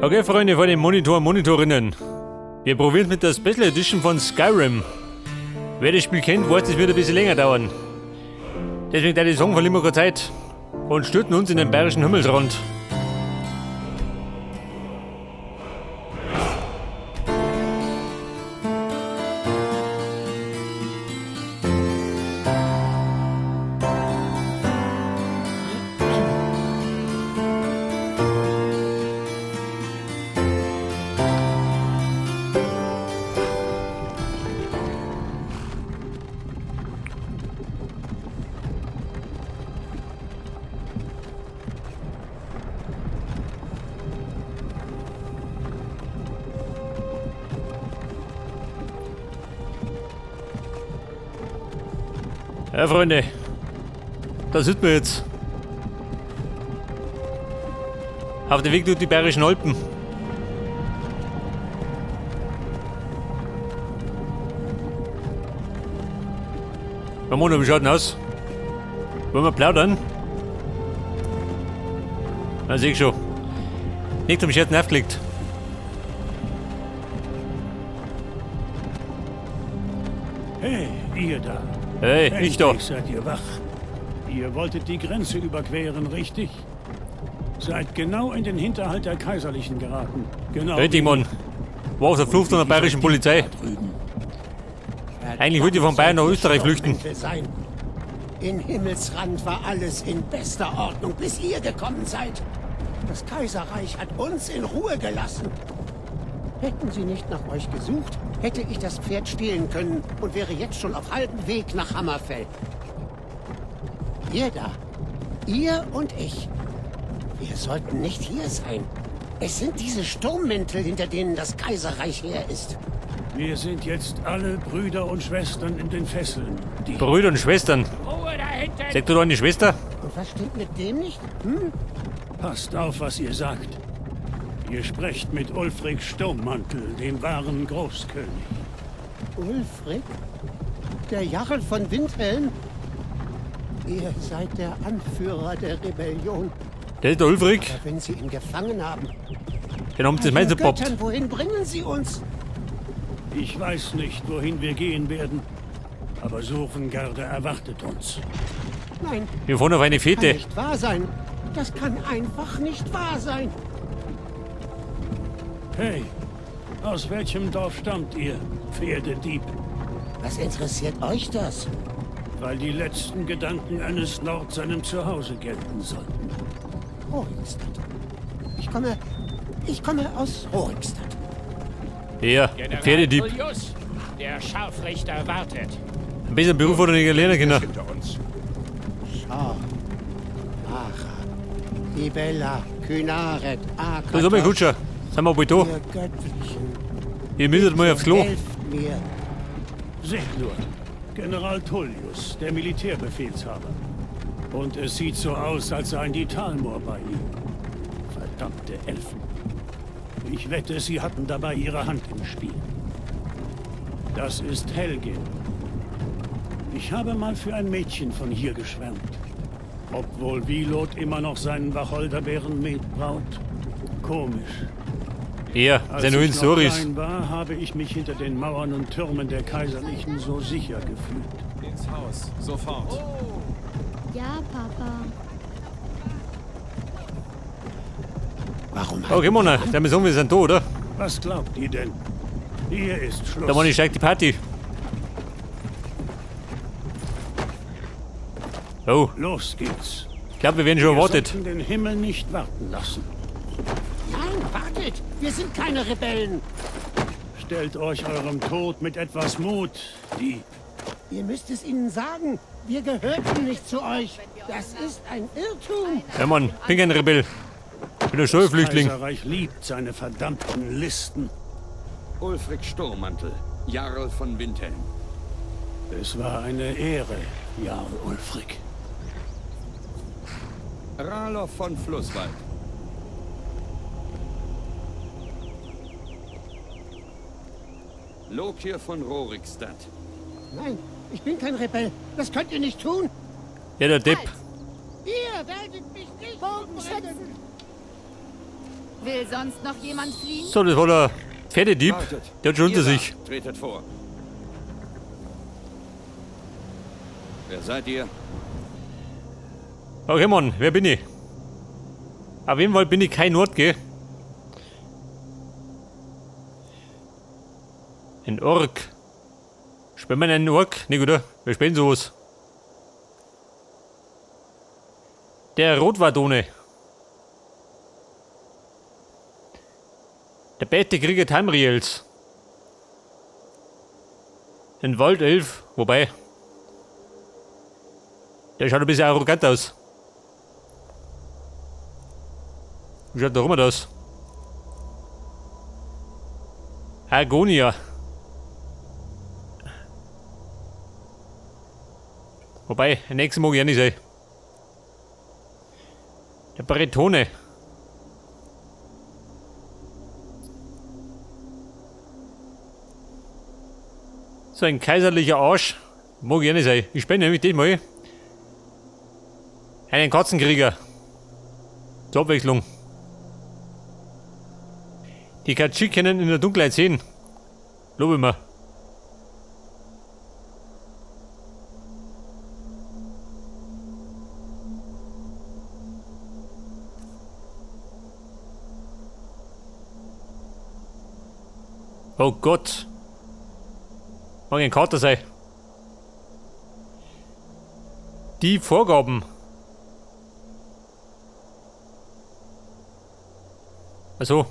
Okay, Freunde von den Monitor und Monitorinnen. Wir probieren mit der Special Edition von Skyrim. Wer das Spiel kennt, weiß, es wird ein bisschen länger dauern. Deswegen da die Song verlieren wir keine Zeit und stürzen uns in den bayerischen Himmelsrand. Ja, Freunde, da sind wir jetzt. Auf dem Weg durch die Bayerischen Alpen. Ramona, wie schaut denn aus? Wollen wir plaudern? Na, seh ich schon. Nicht am Scherzen aufgelegt. Hey, ihr da. Hey, ich da. Endlich seid ihr wach. Ihr wolltet die Grenze überqueren, richtig? Seid genau in den Hinterhalt der Kaiserlichen geraten. Genau. Richtig, Mann. War auf der Flucht von der bayerischen Polizei. Drüben. Eigentlich wollte ich von Bayern nach Österreich flüchten. Sein. In Himmelsrand war alles in bester Ordnung, bis ihr gekommen seid. Das Kaiserreich hat uns in Ruhe gelassen. Hätten sie nicht nach euch gesucht, hätte ich das Pferd stehlen können und wäre jetzt schon auf halbem Weg nach Hammerfell. Ihr da, ihr und ich, wir sollten nicht hier sein. Es sind diese Sturmmäntel, hinter denen das Kaiserreich her ist. Wir sind jetzt alle Brüder und Schwestern in den Fesseln. Die Brüder und Schwestern. Ruhe da hinten! Sagt du da eine Schwester? Und was stimmt mit dem nicht? Hm? Passt auf, was ihr sagt. Ihr sprecht mit Ulfric Sturmmantel, dem wahren Großkönig. Ulfric? Der Jarl von Windhelm? Ihr seid der Anführer der Rebellion. Der ist der Ulfric. Aber wenn sie ihn gefangen haben, Den haben sie das bei den Meinst gepoppt. Göttern, wohin bringen sie uns? Ich weiß nicht, wohin wir gehen werden, aber Sofengarde erwartet uns. Nein, Wir fahren auf eine kann Fete. nicht wahr sein. Das kann einfach nicht wahr sein. Hey, aus welchem Dorf stammt ihr, Pferdedieb? Was interessiert euch das? Weil die letzten Gedanken eines Nord seinem Zuhause gelten sollten. Rorikstadt. Ich komme aus Rorikstadt. Ja, der General Pferdedieb. Tullius, der Scharfrichter wartet. Ein bisschen Beruf oder nicht lernen können. Hinter uns. Schau. Mara. Ibella. Kynaret. Akatos. Da ist mein Kutscher. Sind wir bald da? Ihr Göttlichen. Ihr müsstet mal aufs Klo. Helft mir. Seht nur, General Tullius, der Militärbefehlshaber. Und es sieht so aus, als seien die Talmor bei ihm. Verdammte Elfen. Ich wette, sie hatten dabei ihre Hand im Spiel. Das ist Helgin. Ich habe mal für ein Mädchen von hier geschwärmt. Obwohl Wilot immer noch seinen Wacholderbeeren-Met braut. Komisch. Ja, Als sind nur in ich noch Stories. klein war, habe ich mich hinter den Mauern und Türmen der Kaiserlichen so sicher gefühlt. Ins Haus, sofort. Ja, Papa. Warum Okay, Mona, dann müssen wir sind da, oder? Was glaubt ihr denn? Hier ist Schluss. Da Mann, steigt die Party. Oh, Los geht's. ich glaube, wir werden schon Wir erwartet. sollten den Himmel nicht warten lassen. Nein, wartet! Wir sind keine Rebellen! Stellt euch eurem Tod mit etwas Mut, Dieb. Ihr müsst es ihnen sagen. Wir gehörten nicht zu euch. Das ist ein Irrtum. Ja, Mann, bin kein Rebell. Bin ein Das Steuerflüchtling. Kaiserreich liebt seine verdammten Listen. Ulfric Sturmmantel, Jarl von Windhelm. Es war eine Ehre, Jarl Ulfric. Ralof von Flusswald. Lokir von Rorikstadt. Nein, ich bin kein Rebell. Das könnt ihr nicht tun. Ja, der Depp. Ihr werdet mich nicht umbringen. Will sonst noch jemand fliehen? So, das war der Pferdedieb. Wartet. Der hat schon Ihr unter da, sich. Tretet vor. Wer seid ihr? Okay, Mann, wer bin ich? Auf jeden Fall bin ich kein Nord, gell? Ein Ork. Spielen wir einen Ork? Nicht, oder? Wir spielen sowas. Der Rotwadone. Der beste Krieger Tamriels. Ein Waldelf, wobei. Der schaut ein bisschen arrogant aus. Wie schaut der rum aus? Argonia. Wobei, den nächsten mag ich auch nicht sein. Der Bretone. So ein kaiserlicher Arsch. Mag ich auch nicht sein. Ich spende nämlich den mal. Einen Katzenkrieger. Zur Abwechslung. Die Khajiit können in der Dunkelheit sehen. Lobe mir. Oh Gott. Mag ein Kater sein. Die Vorgaben. Also.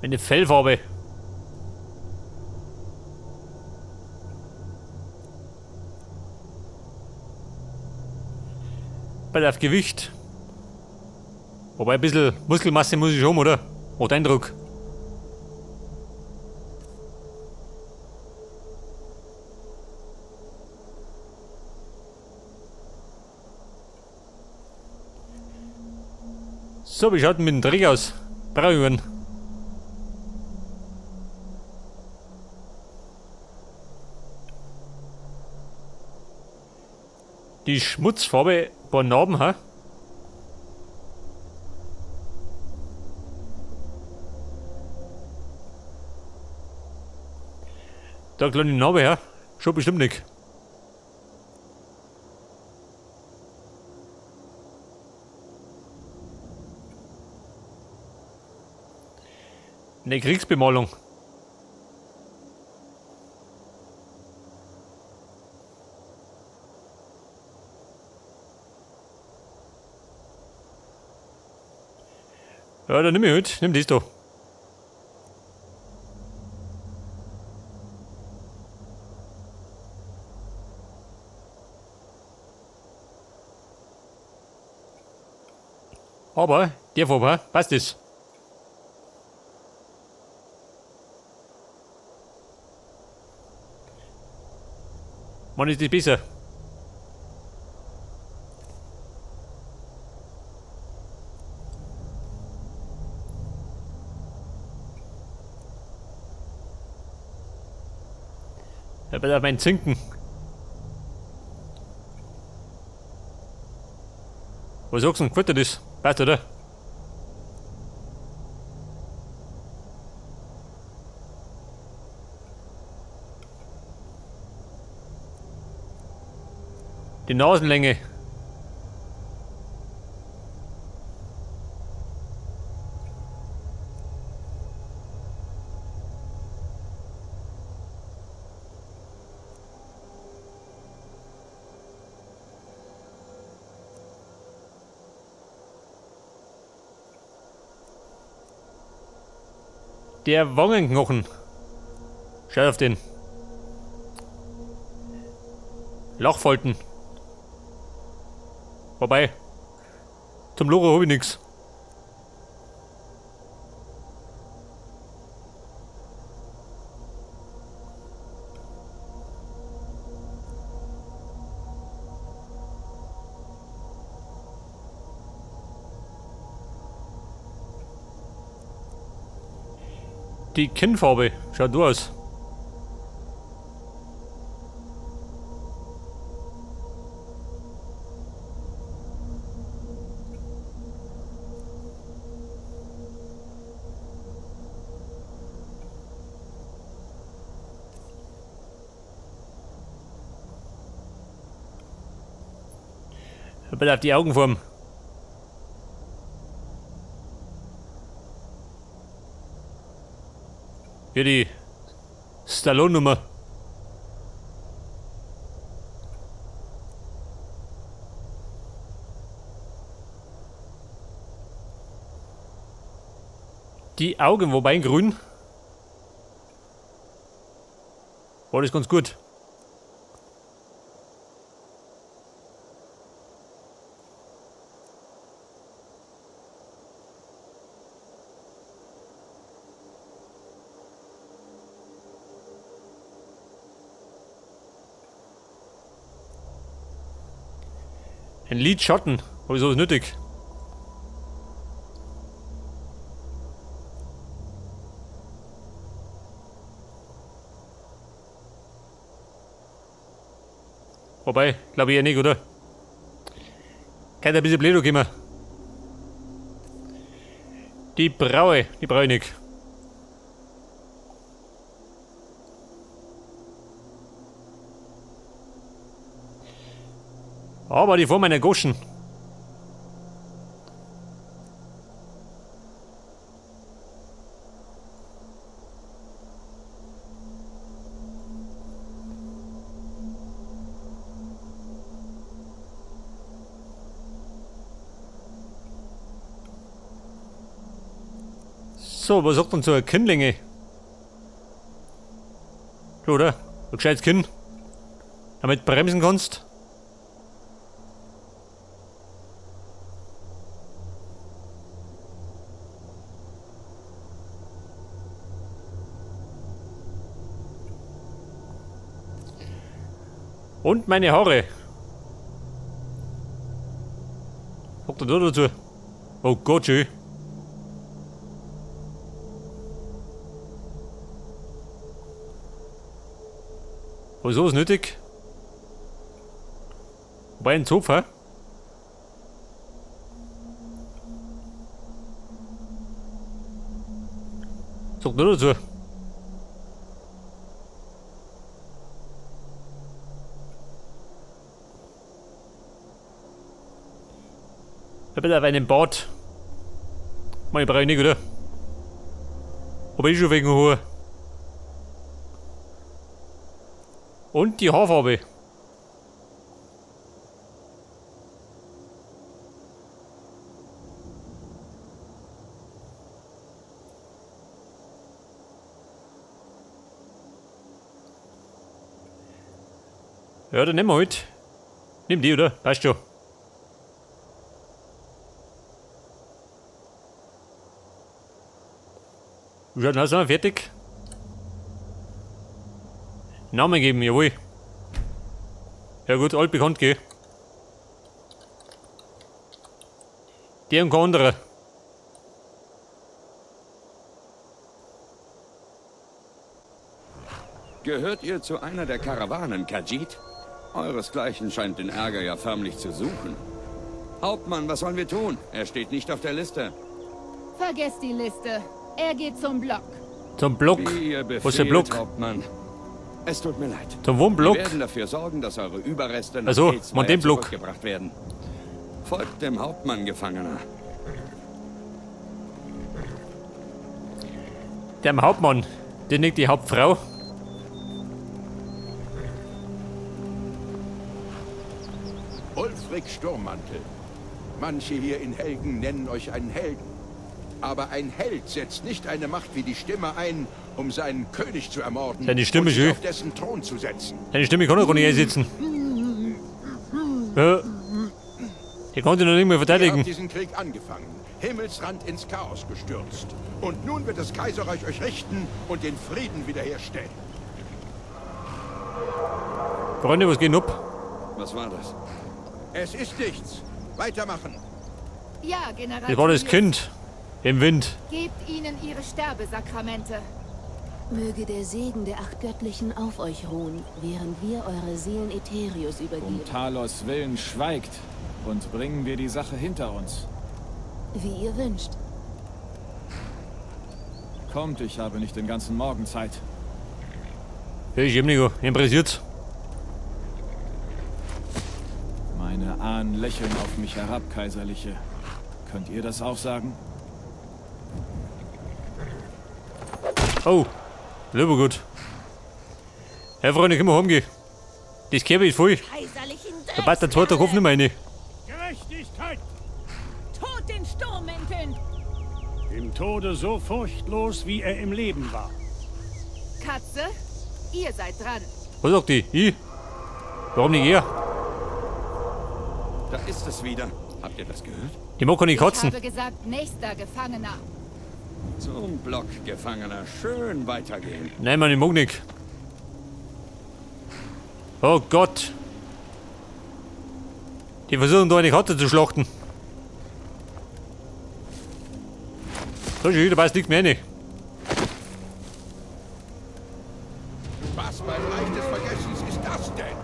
Meine Fellfarbe. Bei auf Gewicht. Wobei ein bisschen Muskelmasse muss ich schon, oder? Macht Eindruck. So, wie schaut denn mit dem Dreck aus? Brauche ich einen. Die Schmutzfarbe, ein paar Narben, ha? Da kleine Narbe her. Schon bestimmt nicht. Eine Kriegsbemalung. Ja, dann nimm ich halt. Nimm das da. Aber der Farbe, passt das? Mann, ist das besser? Ja, bei mein Zinken. Was sagst du denn? Gefällt dir das? Passt, oder? Die Nasenlänge. Der Wangenknochen. Schau auf den. Lachfalten. Vorbei. Zum Loro hab ich nix. Die Kinnfarbe schaut du aus. Ein bisschen auf die Augenform. Hier die Stallone-Nummer. Die Augen, wobei in grün. War das ganz gut. Ein Lidschatten, habe ich sowas nötig? Wobei, glaube ich ja nicht, oder? Kann ein bisschen blöd kommen. Die Braue, die brauche ich nicht. Aber die vor meiner Goschen. So, was sagt denn so eine Kinnlänge? Oder? Ein gescheites Kinn. Damit bremsen kannst. Und meine Haare. Sagt er da dazu? Oh Gott, schön. War sowas nötig? Wobei ein Zopf, hä? Sagt nur dazu. Ich bin auf einem Bad. Meine brauche ich nicht, oder? Aber ich schon wegen Ruhe. Und die Haarfarbe. Ja, dann nehmen wir halt. Nimm die, oder? Passt schon. Wie schaut denn aus? Sind wir fertig? Namen geben, jawohl. Ja gut, altbekannt, gell. Der und kein anderer. Gehört ihr zu einer der Karawanen, Khajiit? Euresgleichen scheint den Ärger ja förmlich zu suchen. Hauptmann, was sollen wir tun? Er steht nicht auf der Liste. Vergesst die Liste. Er geht zum Block. Zum Block? Wie ihr Wo ist der Block? befehlt, Hauptmann. Es tut mir leid. Zum Wohnblock? Wir werden dafür sorgen, dass eure Überreste nach Also, Elsweyr man den Block. zurückgebracht werden. Folgt dem Hauptmann, Gefangener. Dem Hauptmann. Der nicht die Hauptfrau. Ulfric Sturmmantel. Manche hier in Helgen nennen euch einen Helden. Aber ein Held setzt nicht eine Macht wie die Stimme ein, um seinen König zu ermorden Seine Stimme und sich schön. auf dessen Thron zu setzen. Seine Stimme kann doch gar nicht einsetzen. Ja. Der konnte noch nicht mehr verteidigen. Ihr habt diesen Krieg angefangen, Himmelsrand ins Chaos gestürzt. Und nun wird das Kaiserreich euch richten und den Frieden wiederherstellen. Freunde, was geht denn ab? Was war das? Es ist nichts. Weitermachen. Ja, General. Das war das Tullius. Kind. Im Wind. Gebt ihnen ihre Sterbesakramente. Möge der Segen der 8 Göttlichen auf euch ruhen, während wir eure Seelen Aetherius übergeben. Um Talos Willen schweigt und bringen wir die Sache hinter uns. Wie ihr wünscht. Kommt, ich habe nicht den ganzen Morgen Zeit. Ja, ich eben nicht, interessiert's. Meine Ahnen lächeln auf mich herab, Kaiserliche. Könnt ihr das auch sagen? Oh, lieber gut. Herr Freunde, können wir heimgehen. Das Kerbe ist voll. Da passt der zweite Kopf nicht mehr rein. Gerechtigkeit! Tod den Sturmmänteln! Im Tode so furchtlos, wie er im Leben war. Katze, ihr seid dran. Was sagt die? Ich? Warum nicht er? Da ist es wieder. Habt ihr das gehört? Die mag keine Katzen. Ich habe gesagt, nächster Gefangener. Zum Block, Gefangener. Schön weitergehen. Nein, Mann, ich mag nicht. Oh Gott. Die versuchen da eine Katze zu schlachten. So schön, da passt nichts mehr rein. Was beim Reich des Vergessens ist das denn?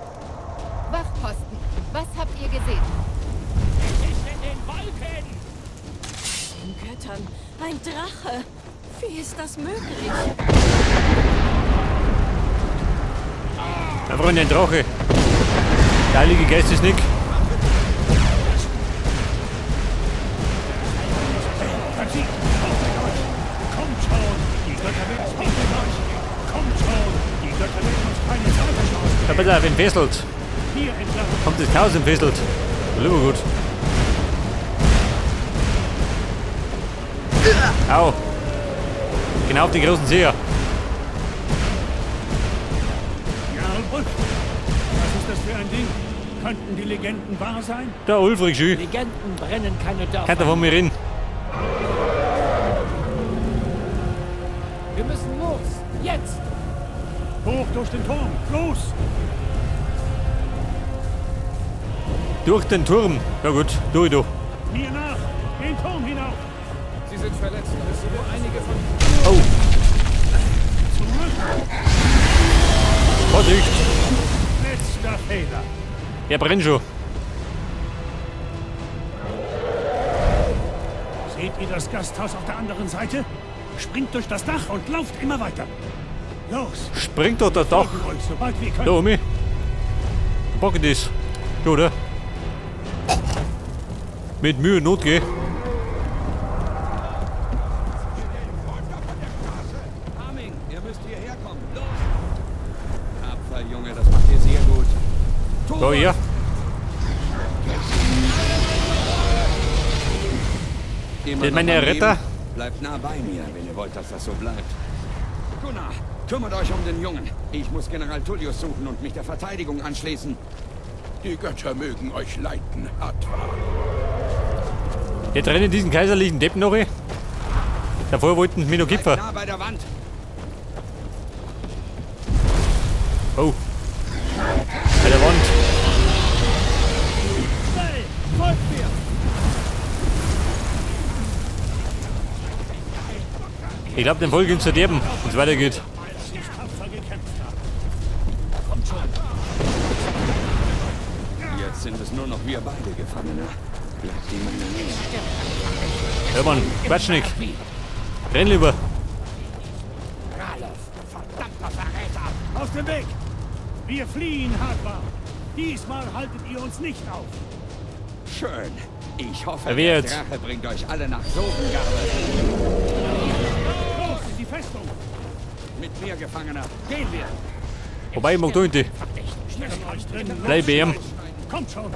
Wachposten, was habt ihr gesehen? Es ist in den Wolken! Den Göttern, ein Drache! Wie ist das möglich? Ja, Freunde, ein Drache. Der Heilige Geist ist nicht. Kommt schon! Die Götter werden euch! Kommt schon! Die Götter werden uns keine Sorge. Da bitte auf entfesselt. Hier entlang. Kommt das Chaos entfesselt. Lieber gut. Au. Genau auf den großen Seher. Jarl Ulf! Was ist das für ein Ding? Könnten die Legenden wahr sein? Der Ulfric schön. Legenden brennen keine Dörfer. Kann von mir reden. Wir müssen los. Jetzt! Hoch durch den Turm! Los! Durch den Turm. Ja gut, durch, du. Mir nach! Den Turm hinauf! Sie sind verletzt, aber einige von... Oh. Zurück! Vorsicht! Letzter Fehler! Er brennt schon. Seht ihr das Gasthaus auf der anderen Seite? Springt durch das Dach und lauft immer weiter. Los! Springt durch das Dach. Euch, sobald wir können. Da, Omi. Bock ich das. So, oder? Mit Mühe und Not, gell? Arming, ihr müsst hierher kommen. Los! Tapfer, Junge, das macht ihr sehr gut. Da, ja. Immer Das noch meine am Retter. Leben? Bleibt nah bei mir, wenn ihr wollt, dass das so bleibt. Gunnar, kümmert euch um den Jungen. Ich muss General Tullius suchen und mich der Verteidigung anschließen. Die Götter mögen euch leiten, Hadvar. Jetzt rennen diesen kaiserlichen Deppen noch. Davor wollten sie mich noch Bleibt kipfen. nah bei der Wand. Oh. Bei der Wand. Schnell! Folgt mir! Ich glaube, dem Volk ins Verderben, wenn es weitergeht. Als ich tapfer gekämpft habe. Kommt schon! Jetzt sind es nur noch wir beide, Gefangener. Bleibt in meiner Nähe. Ja, Mann, Quatsch nicht. Renn lieber. Ralof, verdammter Verräter! Aus dem Weg! Wir fliehen, Hadvar! Diesmal haltet ihr uns nicht auf! Schön. Ich hoffe, Wer der jetzt? Drache bringt euch alle nach Sovengarbe. Los in die Festung! Mit mir, Gefangener. Gehen wir. Wobei, ich mag da hinten. Schnell euch drin! Bleib bei ihm. Kommt schon!